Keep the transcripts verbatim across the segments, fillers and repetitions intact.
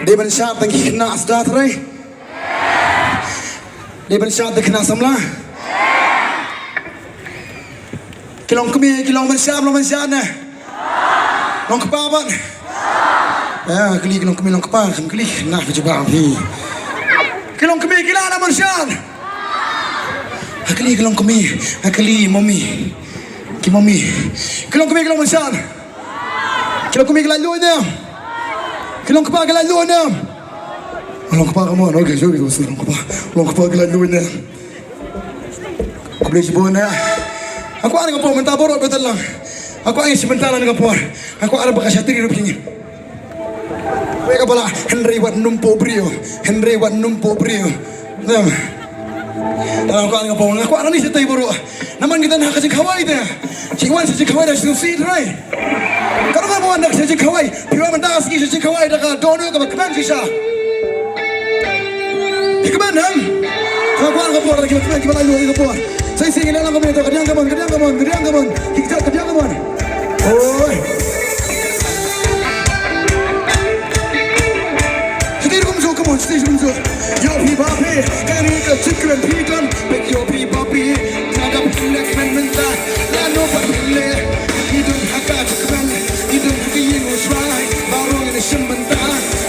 Dei ban shad tang ki khynnah sda trai. Dei ban shad tang ki khynnah samla. Ki long kmie, ki long ban shad, long ban shad ne. Long kpa ban. Ya, kylli ki long kmie, long kpa, kam kylli ki khynnah ki jubab hi. Ki long kmie, ki lah ban shad. Ha kylli ki long kmie, ha kylli mommy. Ki mommy. Ki long kmie, ki long ban shad. Ki long kmie ki laitluid ne em? Ki long kpa ki laitluid ne em? Long kpa, come on. Okay, sure, sure, long kpa. Long kpa ki laitluid ne em? Khublei shibun ne. Nga kwah ban ong ka por mynta baroh bad lang. Nga kwah ban ong shi mynta la ka por. Nga kwah ban ong ba ka shatri ruh phi ngi. Wei ka ba la, hynrei wat nym pop briew. Hynrei wat nym pop briew. Em. Nga kwah ban ong ka por, nga kwah ban ong shi mynta baroh. Namar ngi don ha ka jingkhawai te. Ki wan sha jingkhawai da shisien trai. Ka ruh ka wan da ka jingkhawai. Phi wan mynta ka sngi sha jingkhawai da ka dohnud kaba kmen shisha. Phi kmen em? Ka kwah ka por, ki kmen, ki ba la ïoh ka por. Sa shisien ngi la ong ka por, ka diang ka mon, ka diang ka mon, ka diang ka mon. Ki kjat ka diang ka mon. Oi. Stage kumjuh, come on, stage kumjuh. Ïoh phi ba phi, kane ka jingkren phi don, peit ïoh phi ba phi. Nga dap pynlek men mynta, lano ba pynlek. Ngi don ha ka jingkren, ngi don ha ka ïing u Trai. Baroh ngin shim bynta,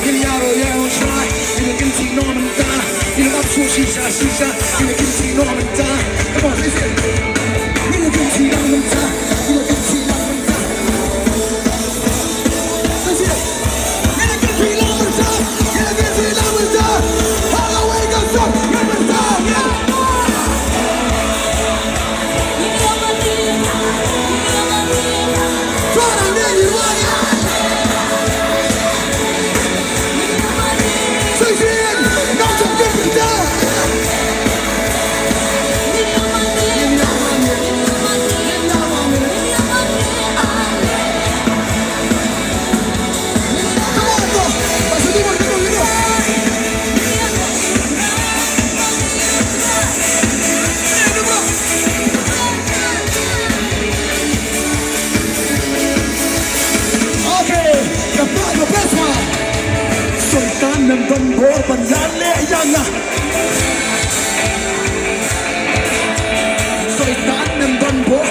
ngin ïaroh ïa u Trai. Ngin kynti noh mynta, ngin ap shuh shisha shisha. Ngin kynti noh mynta. Come on, listen. Ngin kynti noh mynta, ngin kynti noh mynta. Okay, ka ba ka best one. Soitan ym don bor ban ïaleh ïa nga. Soitan ym don bor.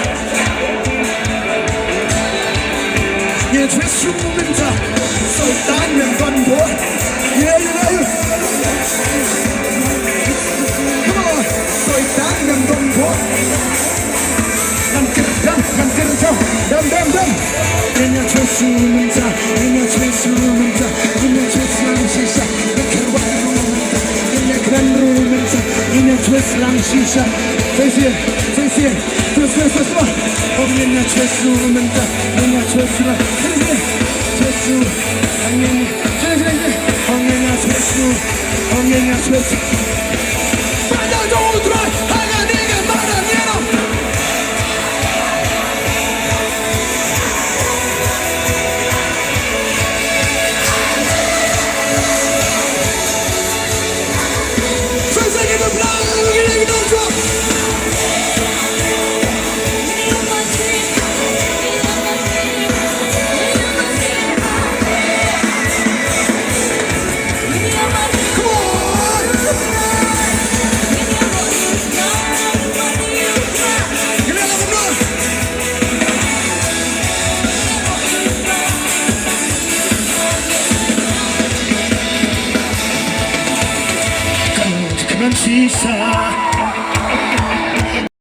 Ngin twist shuh mynta. Soitan ym don bor. Yeah, yeah, yeah. Come on. Soitan ym don bor. Ngan kyrpad, ngan kyrpad. Dam, dam, dam. Ngin ïa twist shuh mynta. Ngin ïa twist shuh mynta. Ngin ïa twist lang shisha. Ngin ïa kren ruh mynta. Ngin ïa kren ruh mynta. Ngin ïa twist lang shisha. Sa shisien, sa shisien. Twist, twist, twist, twist. Oh, ngin ïa twist ruh mynta. Ngin ïa twist ruh. Twist ruh. Ngin, twist, twist, twist. Oh, ngin ïa twist ruh. Oh, ngin ïa twist. Ba da dong u Trai. Ha kane ka madan ïa no. Kan, kan shisha.